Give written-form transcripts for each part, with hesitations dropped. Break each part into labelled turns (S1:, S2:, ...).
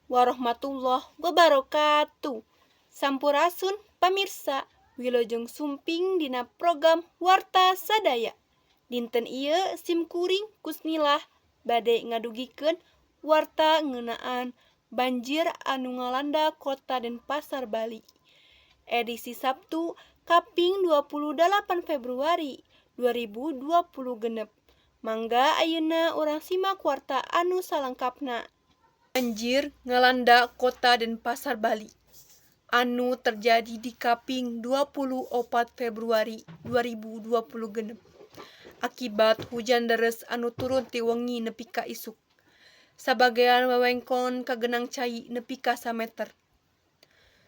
S1: Warahmatullahi wabarakatuh. Sampurasun pamirsa, wilujeng sumping dina program Warta Sadaya. Dinten ieu sim kuring Kusnilah bade ngadugikeun warta ngeunaan banjir anu ngalanda Kota Denpasar, Bali. Edisi Sabtu kaping 28 Februari 2026. Mangga ayeuna urang simak warta anu salengkapna. Banjir ngalanda Kota Denpasar, Bali anu terjadi di kaping 24 Februari 2026 akibat hujan deres anu turun ti wengi nepi ka isuk. Sabagean wewengkon kagenang cai nepi ka sameter.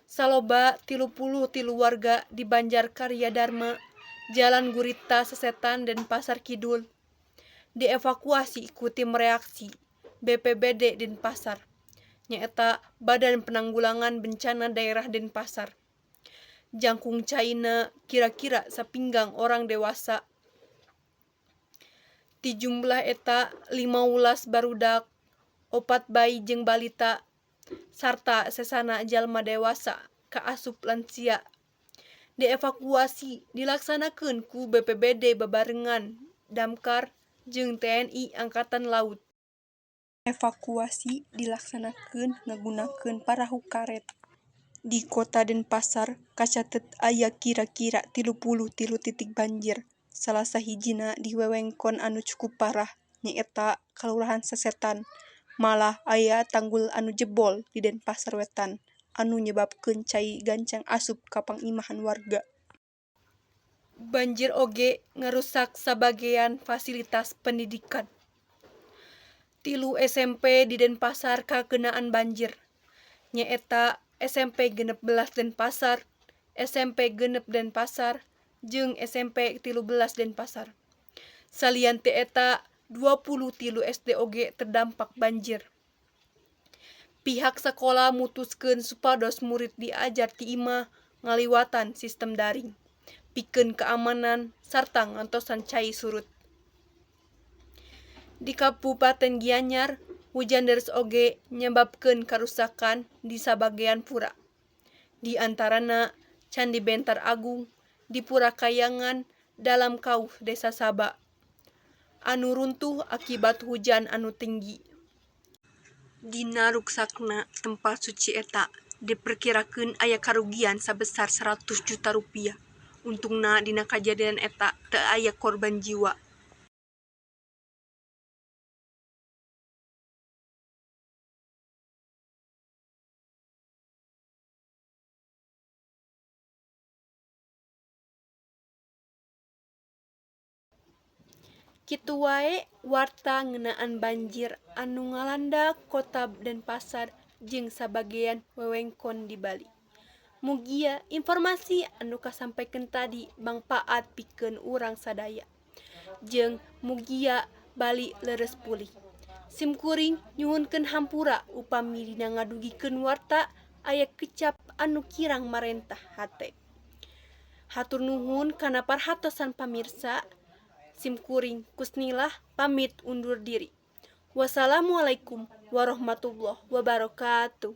S1: Saloba 33 warga di Banjar Karya Dharma, Jalan Gurita Sesetan, Denpasar Kidul dievakuasi ku tim reaksi BPBD Denpasar, nyaeta Badan Penanggulangan Bencana Daerah Denpasar. Jangkung caina kira-kira sapinggang orang dewasa. Ti jumlah eta 15 barudak, 4 bayi jeung balita, sarta sesana jalma dewasa kaasup lansia. Dievakuasi dilaksanakeun ku BPBD babarengan Damkar jeung TNI Angkatan Laut. Evakuasi dilaksanakeun ngagunakeun parahu karet. Di Kota Denpasar kacatet aya kira-kira 33 titik banjir, salah sahijina di wewengkon anu cukup parah nyaeta Kalurahan Sesetan. Malah aya tanggul anu jebol di Denpasar Wetan anu nyebabkeun cai gancang asup ka pangimahan warga. Banjir oge ngarusak sabagean fasilitas pendidikan. 3 SMP di Denpasar kagenaan banjir, nyaeta SMP 16 Denpasar, SMP 6 Denpasar, jeung SMP 13 Denpasar. Salian ti eta, 23 SD oge terdampak banjir. Pihak sekolah mutuskeun supados murid diajar ti imah ngaliwatan sistem daring pikeun keamanan sarta ngantosan cai surut. Di Kabupaten Gianyar, hujan deres oge nyebabkeun karusakan di sabagean pura. Di antarana Candi Bentar Agung di Pura Kayangan Dalam Kauh Desa Saba anu runtuh akibat hujan anu tinggi. Dina ruksakna tempat suci eta diperkirakeun aya karugian sabesar 100 juta rupiah. Untungna dina kajadian eta teu aya korban jiwa. Kitu wae warta ngeunaan banjir anu ngalanda Kota Denpasar jeung sabagean wewengkon di Bali. Mugia informasi anu kasampaikeun tadi mangpaat pikeun urang sadaya. Jeung mugia Bali leres pulih. Sim kuring nyuhunkeun hampura upami dina ngadugikeun warta aya kecap anu kirang marentah hate. Hatur nuhun kana parhatosan pamirsa. Sim kuring Kusnilah pamit undur diri. Wassalamualaikum warahmatullahi wabarakatuh.